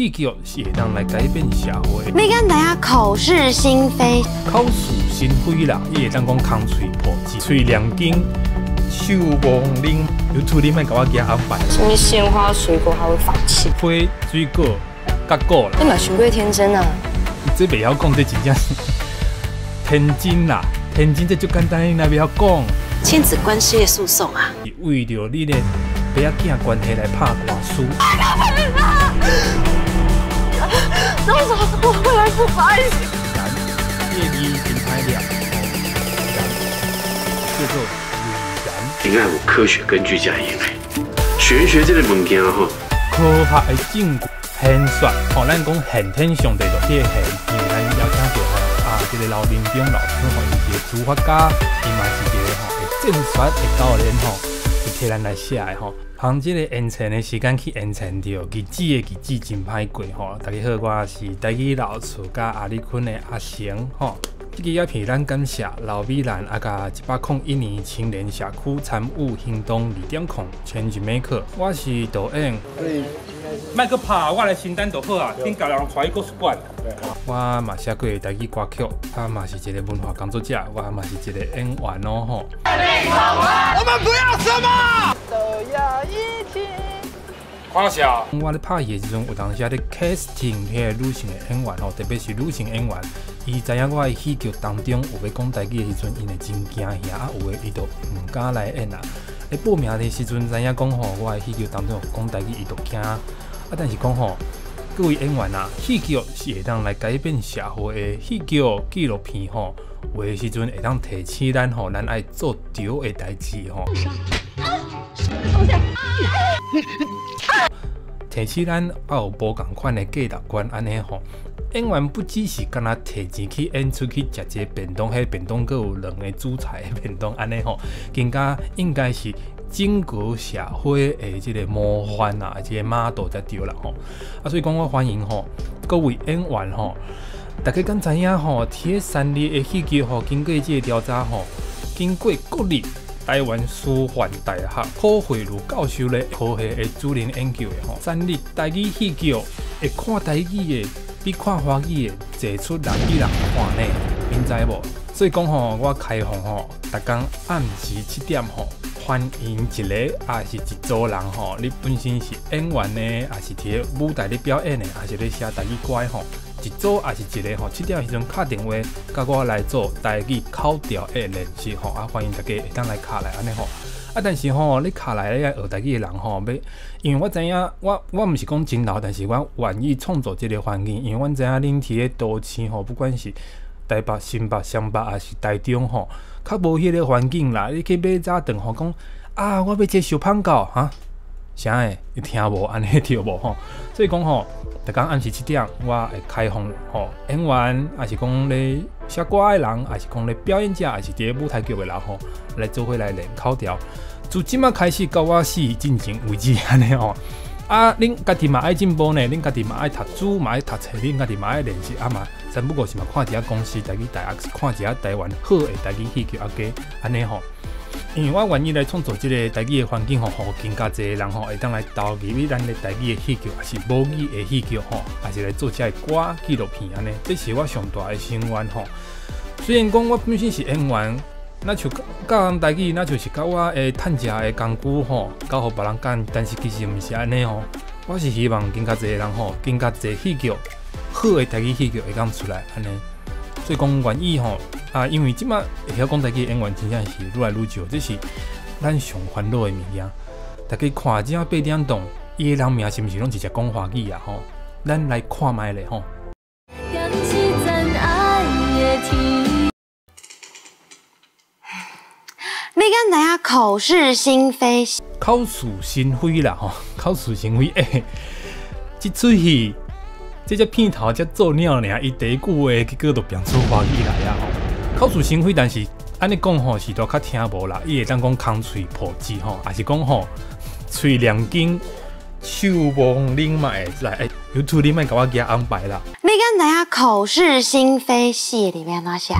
戲劇是會當來改變社會。你敢知影口是心非？口是心非啦，伊會當講空喙破舌、喙念經、手無奶，YouTube 你莫共我加安排。什麼鮮花水果還會放棄？花水果佮果啦。你嘛傷過天真啊！這袂曉講，這真正是天真啦，天真這足簡單，你若袂曉講。親子關係的訴訟啊！是為著你的爸仔囝關係來拍官司。為什麼我會來不白？這個字真歹念，叫做偽言。應該有科學根據才會用的。玄學這個物件吼，科學的證據現說，吼，咱講玄天上帝就彼個玄，因為咱邀請著吼啊，這個劉明忠老師吼，伊是一個書法家，伊嘛是一個吼會正說的教練吼，是替咱來寫的吼。通這個延長的時間去延長著日子的日子真歹過吼。大家好，我是台語老師佮阿里坤的阿成吼。這支影片咱感謝劉美蘭啊，佮101年青年社區參與行動2.0 Change Maker。我是導演。莫閣拍，我來承擔就好啊。恁家人帶去國術館。我嘛寫過台語歌曲，啊嘛是一個文化工作者，我嘛是一個演員哦吼。我們不要什麼都要一起。看啥？我咧拍戲的時陣，有當時咧 casting 彼個女性的演員吼，特別是女性演員，伊知影我的戲劇當中有欲講台語的時陣，𪜶會真驚嚇，啊有的伊就毋敢來演啊。咧報名的時陣，知影講吼，我的戲劇當中有講台語，伊就驚。啊，但是講吼，各位演員啊，戲劇是會當來改變社會的戲劇紀錄片吼，有的時陣會當提醒咱吼，咱愛做對的代誌吼。提醒咱愛有無仝款的價值觀按呢吼。演員不只是干焦提錢去演出去食一個便當，彼便當閣有兩个主菜的便當按呢吼，更加應該是整個社會的這個模範啊，這個 model 才對啦吼。啊，所以講我歡迎吼各位演員吼，大家敢知影吼？佇咧三立的戲劇吼，經過這個調查吼，經過國立台灣師範大學柯慧如教授咧科系的主任研究的吼，三立台語戲劇會看台語的比看華語的濟出6比6看呢，𪜶知無？所以講吼，我開放吼，逐工暗時7點吼，歡迎一個抑是一組人吼，你本身是演員的，抑是佇咧舞台咧表演的，抑是咧寫台語歌的吼，一組抑是一個吼，7點的時陣敲電話，佮我來做台語口條的練習吼，啊，歡迎大家會當來敲來按呢吼。啊，但是吼，你敲來你愛學台語的人吼，欲，因為我知影，我毋是講真老，但是我願意創造這個環境，因為阮知影恁佇咧都市吼，不管是台北、新北、雙北，抑是台中吼，較無彼個環境啦。你去買早頓吼，講啊，我欲一个燒麭狗哈，啥的？伊聽無按呢對無吼？所以講吼，逐工暗時7點，我會開放吼演員，抑是講咧寫歌的人，抑是講咧表演者，抑是佇咧舞台劇的人吼，來做伙來練口條。自這擺開始到我死進前為止按呢吼。啊，恁家己嘛愛進步呢，恁家己嘛愛讀書，嘛愛讀冊，恁家己嘛愛練習啊嘛。三不五時嘛看一下公視台語台，抑是看一下台灣好的台語戲劇啊加按呢吼。因為我願意來創造這個台語的環境吼，予更加濟人吼會當來投入去咱的台語的戲劇，抑是母語的戲劇吼，抑是來做這个歌紀錄片按呢。這是我上大的心願吼。雖然講我本身是演員，若像教人台語，若就是佮我的趁食的工具吼，交予別人教，但是其實毋是按呢吼。我是希望更加濟人吼，更加濟戲劇，好的台語戲劇會當出來按呢。所以講願意吼啊，因為這擺會曉講台語的演員真正是愈來愈少，這是咱上煩惱的物件。大家看這八點檔，伊的人名是毋是攏直接講華語啊？吼，咱來看覓咧吼。你敢知影口是心非？口是心非啦吼，口是心非。欸，這齣戲，這隻片頭才做了爾，伊第一句話結果就變出華語來啊吼。口是心非，但是按呢講吼是都較聽無啦。伊會當講空喙破舌吼，抑是講吼喙念經、手無奶嘛會來。欸，YouTube 你莫共我加安排啦。你敢知影口是心非戲裡面按怎寫？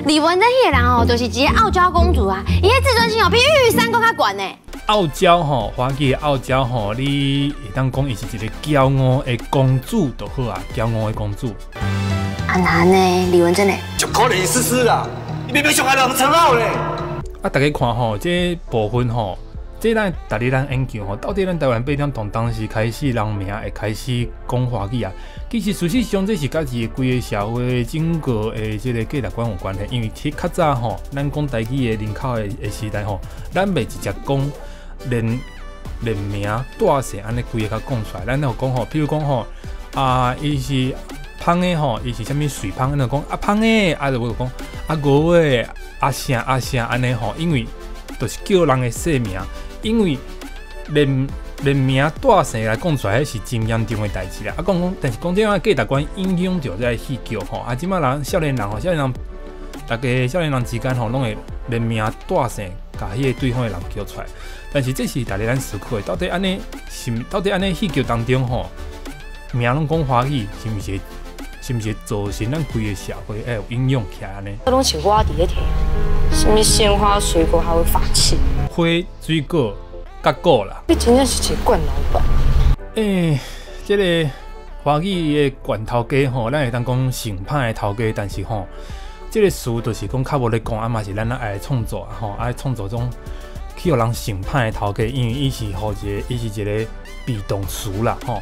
李玟這彼个人哦，就是一个傲嬌公主啊，伊彼自尊心哦，比玉山閣較懸呢。傲娇吼，华语的傲娇吼，你会当讲伊是一个骄傲的公主就好啊，骄傲的公主。啊那呢？李文珍呢？就可怜思思啦，你明明伤害人陈浩咧。啊，大家看吼，这部分吼，这咱逐日咱研究吼，到底咱台湾八点档当时开始人名会开始讲华语啊？其实事实上，这是佮一个规个社会整个的这个价值观有关系。因为其较早吼，咱讲台语的人口的时代吼，咱袂直接讲连名带姓按呢规个共讲出来。咱有讲吼，譬如讲吼，啊，伊是芳的吼，伊是啥物水芳，咱就讲啊芳的，啊就无就讲啊牛的，啊啥啊啥按呢吼，因为就是叫人的姓名，因为连名带姓来讲出来，彼是真严重的代志啦。啊，讲讲，但是讲这样价值观影响著这个戏剧吼。啊，这摆人少年人吼，少年人，逐家少年人之间吼，拢会连名带姓，共彼个对方的人叫出来。但是这是逐家咱思考的，到底按呢是，到底按呢戏剧当中吼，名拢讲华语，是毋是？是毋是造成咱规个社会会有影响起来按呢？这拢是我伫咧提，啥物鲜花水果还有法器，花水果。结果啦，你真正是一个惯老板。欸，这个华语的惯头家吼，咱会当讲上歹的头家，但是吼，这个词就是讲较无咧讲，啊嘛是咱爱创作吼，爱创作种去予人上歹的头家，因为伊是予一个，伊是一个被动词啦吼。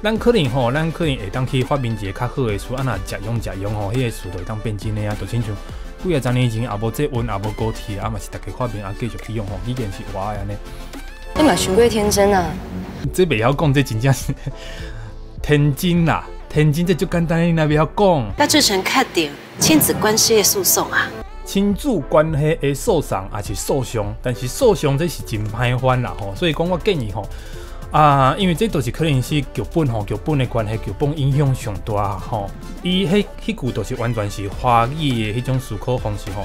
咱可能吼，咱可能会当去发明一个较好的词，啊若食用食用吼，彼个词就会当变真的啊，就亲像几啊十年前也无这运，也无高铁，啊嘛是逐家发明啊继续去用吼，语言是活的按呢。你嘛伤过天真啊！这袂晓讲，这真正是天真啦，天真这足简单，你若袂晓讲。那做成确定亲子关系的诉讼啊？亲子关系的诉讼也是诉讼，但是诉讼这是真歹翻啦吼，所以讲我建议吼啊，因为这都是可能是剧本吼，剧本的关系，剧本影响上大吼。伊彼句就是完全是华语的彼种思考方式吼，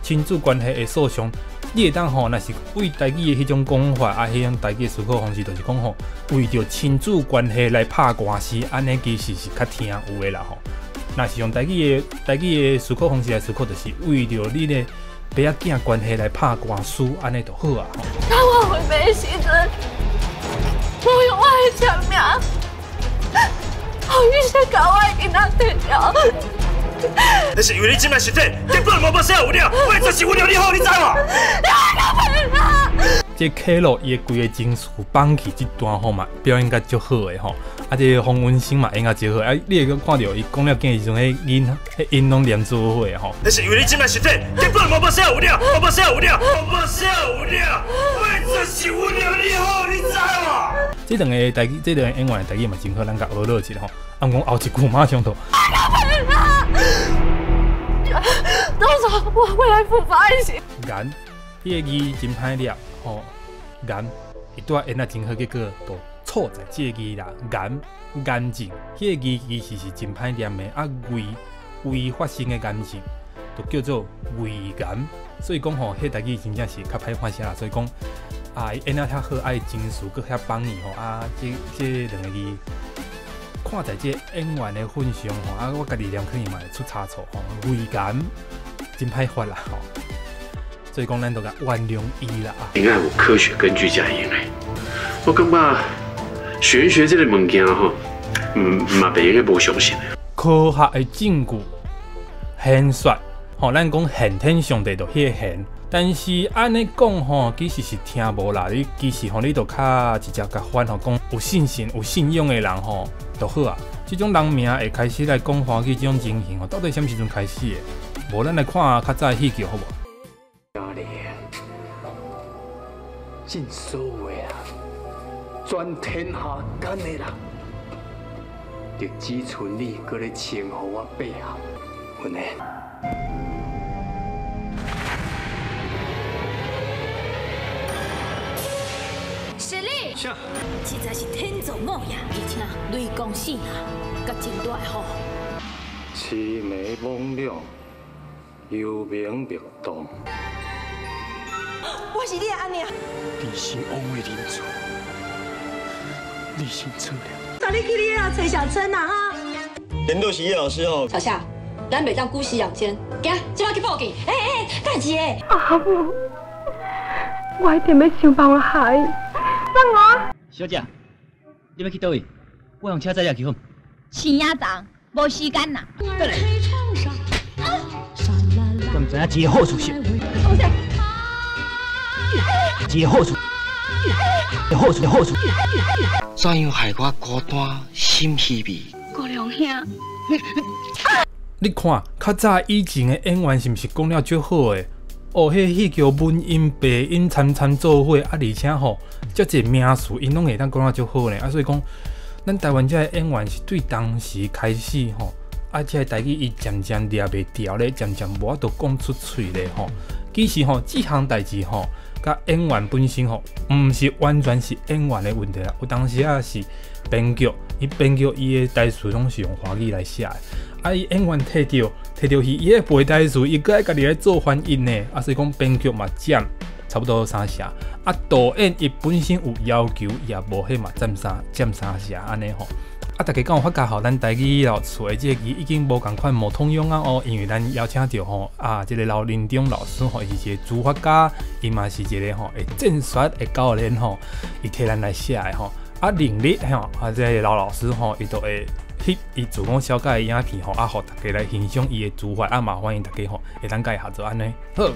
亲子关系的诉讼。你会当吼，若是为台语的彼种讲法啊，彼种台语的思考方式，就是讲吼，为著亲子关系来拍官司，按呢其实是较听有的啦吼。若是用台语的思考方式来思考，就是为著你的爸仔囝关系来拍官司，按呢就好啊吼。当我回爸的时阵，无用我的签名，予医生共我的囡仔摕掉。那是因为你这摆实体根本无把写有了，我就是为了你好，你知无？这凯乐伊的规个情绪绑起这段吼嘛，表演甲足好的吼，啊，这个方文生嘛演甲足好，啊，你会阁看著伊讲了囝时阵，彼音彼音拢连做伙吼。那是因为你这摆实体根本无把写有了，无把写有了，无把写有了，我就是为了你好，你知无？这两个台语，这两个演员的台语嘛真好，咱共学落一下吼。啊，毋讲后一句马上就。当初我未来复发的时，颜，彼个字真歹念吼，颜，伊拄仔演啊真好，结果就错在这个字啦。颜，癌症，彼个字其实是真歹念的，啊，胃胃发生的癌症，就叫做胃癌。所以讲吼，彼台语真正是较歹发声啦。所以讲，啊，伊演啊遐好，啊，伊情绪阁遐放伊吼，啊，这两个字。看在这演员的份上吼，啊，我家己念可能嘛会出差错吼，胃癌真歹发啦吼，所以讲咱都共原谅伊啦啊。应该有科学根据才会用的。我感觉玄学这个物件吼，嘛袂用个无相信的。科学的证据现说，吼，咱讲玄天上帝就彼个玄，但是按呢讲吼，其实是听无啦。你其实吼，你就较直接共翻吼，讲有信心、有信仰的人吼。就好啊！这种人名会开始来讲华语这种情形吼，到底啥物时阵开始的？无，咱来看较早的戏剧好无？尽所有的人，全天下间的人，就只剩你阁咧称呼我伯父，文言。实力，实在是天作孽呀！而且雷公死啊，佮真大的雨。魑魅魍魉，幽冥脉动。我是你的阿娘。你是王的仁慈，你先错了。带你去你的找小春啊哈！联络是叶老师哦。小夏，咱袂当姑息养奸，行，这摆去报警。哎哎，等一下。阿母，我一定欲想辦法害伊。放我！小姐，你欲去佗位？我用車載你去好。生仔重，無時間啦。等下。我毋知影這个好處是。這个好處，好處，好處。怎樣害我孤單心虛味？國良兄。你看，較早以前的演員是毋是講了足好的？哦，彼戲叫文音、白音參參做伙，啊，而且吼，遮濟名詞𪜶攏會當講了足好呢。啊，所以講，咱台灣這个演員是對當時開始吼，啊，這个台語伊漸漸掠袂牢咧，漸漸無法度講出喙咧吼。其實吼，這項代誌吼，佮演員本身吼，毋是完全是演員的問題啦。有當時仔是編劇，伊編劇伊的台詞攏是用華語來寫的。啊！伊演員提著提著戲，伊咧背台詞，伊閣愛家己來做翻譯呢。啊，所以講編劇嘛佔差不多三成。啊，導演伊本身有要求，也無彼嘛佔三佔三成按呢吼。啊，大家敢有發覺吼？咱台語老厝的這個字已經無仝款無通用啊哦，因為咱邀請著吼啊，這個劉林中老師吼，伊是一個書法家，伊嘛是一個吼會戰術的教練吼，伊替咱來寫的吼。啊，另日吼啊，這個劉老師吼，伊就會翕伊自我紹介的影片吼，啊，予大家來欣賞伊的書法，啊，嘛歡迎大家吼會當佮伊合作按呢。好，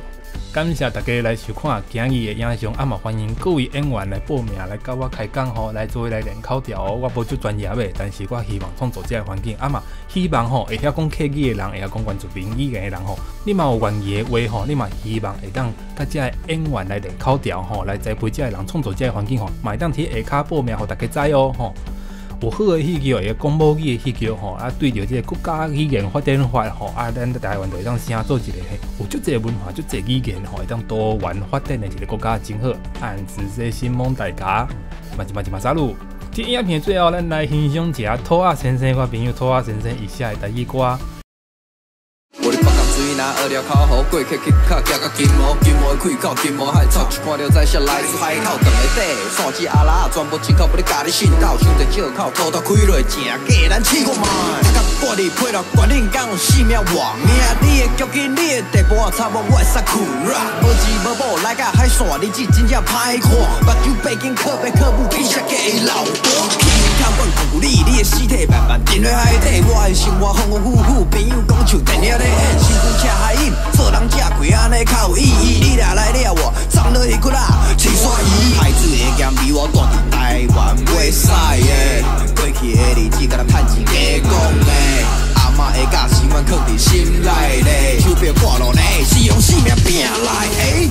感謝大家來收看今日的影像，啊，嘛歡迎各位演員來報名來佮我開講吼，來做伙來練口條哦。我無足專業的，但是我希望創造這个環境，啊嘛希望吼會曉講客語的人，會曉講原住民語言的人吼，你嘛有願意的話吼，你嘛希望會當佮這个演員來練口條吼，來栽培這个人，創造這个環境吼，嘛會當佇下跤報名，予大家知哦吼。有好的戲劇，會講母語的戲劇吼，啊，對著這個國家語言發展法吼，啊，咱台灣就會當成做一個有足濟文化、足濟語言吼，會當多元發展的一個國家，真好。按子說承蒙大家，嘛一嘛一嘛沙魯。這影片最後，咱來欣賞一下兔仔先生，我朋友兔仔先生伊寫的台語歌。我咧北港水若學了口號，過客去卡行到金毛，金毛的開口，金毛海草，一看就知啥來自海口。長的短，三只阿拉全部進口，不咧共你滲透，傷濟借口，偷偷開落正假，咱試看覓。甲玻璃配了關恁講性命活命，你的腳筋，你的地盤，插我我的衫褲。無錢無某來到海線，日子真正歹看，目睭白金靠爸靠母，比啥假老大。看阮控你，你的屍體慢慢沉落海底，我的生活風風雨雨，朋友講像電影咧演，身軀赤海影，做人這開按呢較有意義。你若來掠我，送落去骨仔，刺山魚。海水的鹹味我住佇台灣袂使的，過去的日子敢若趁錢加講的，阿嬤的教示阮囥佇心內咧，手錶掛落呢，是用性命拼來的。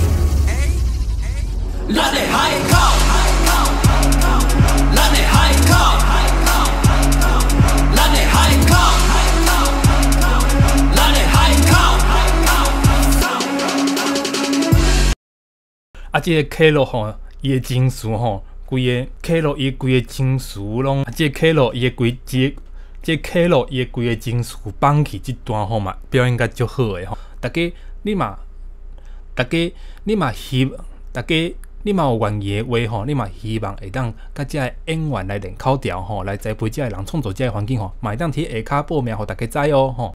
咱的海口，咱的海口，咱的海口，咱的海口。啊，這个 K 羅吼，伊的情緒吼，規个 K 羅伊規个情緒攏，啊，這個 K 羅伊的規這這 K 羅伊的規個情緒放去這段吼嘛，表演甲足好的吼。大家你嘛，大家你嘛希，大家你嘛有願意的話吼，你嘛希望會當佮這个演員來練口條吼，來栽培這个人，創造這个環境吼，嘛會當佇下跤報名，予大家知哦吼。